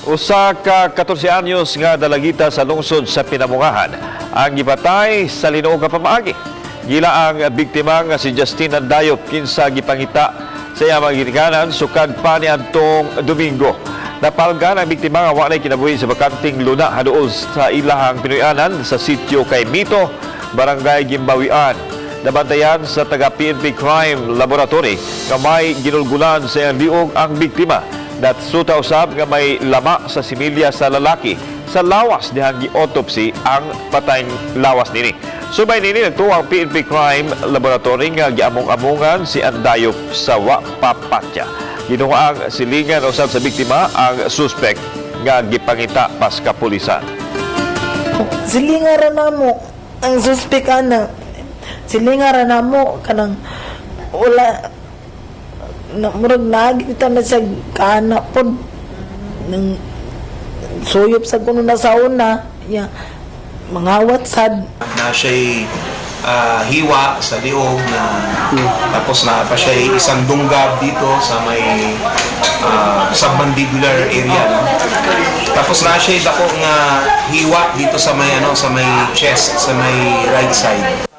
Usa ka 14 anyos nga dalagita sa lungsod sa Pinamungahan ang gipatay sa linuog nga pamaagi. Gila ang biktima nga si Justin Andayop, kinsa gipangita sa iyang mga ginikanan sukad pa niadtong Domingo. Napalgan ang biktima nga walay kinabuhi sa bakanting luna haduol sa ilahang Pinoyanan sa sitio kay Mito, Barangay Gimbawian. Nabantayan sa taga PNP Crime Laboratory nga may ginulgulan sa iyang liog ang biktima. Natsuta usab nga may lama sa similya sa lalaki sa lawas dihang gi-autopsy ang patayng lawas nini. Subay nini, nagtuo ang PNP Crime Laboratory nga giamong-amongan si Andayop sa wa papatya. Ginuha ang silingan usab sa biktima ang suspect nga gipangita pas kapulisan. Silinga ra namo ang suspect ana. Silinga ra namo kanang wala na, murag naagi bitaw na siya kaana pod nang suyop sa kuno na sa una ya mangawat sad. Na siya'y hiwa sa liog na, tapos na pa siya'y isang dunggab dito sa may submandibular area, no? Tapos na siya'y dako nga hiwa dito sa may ano, sa may chest, sa may right side.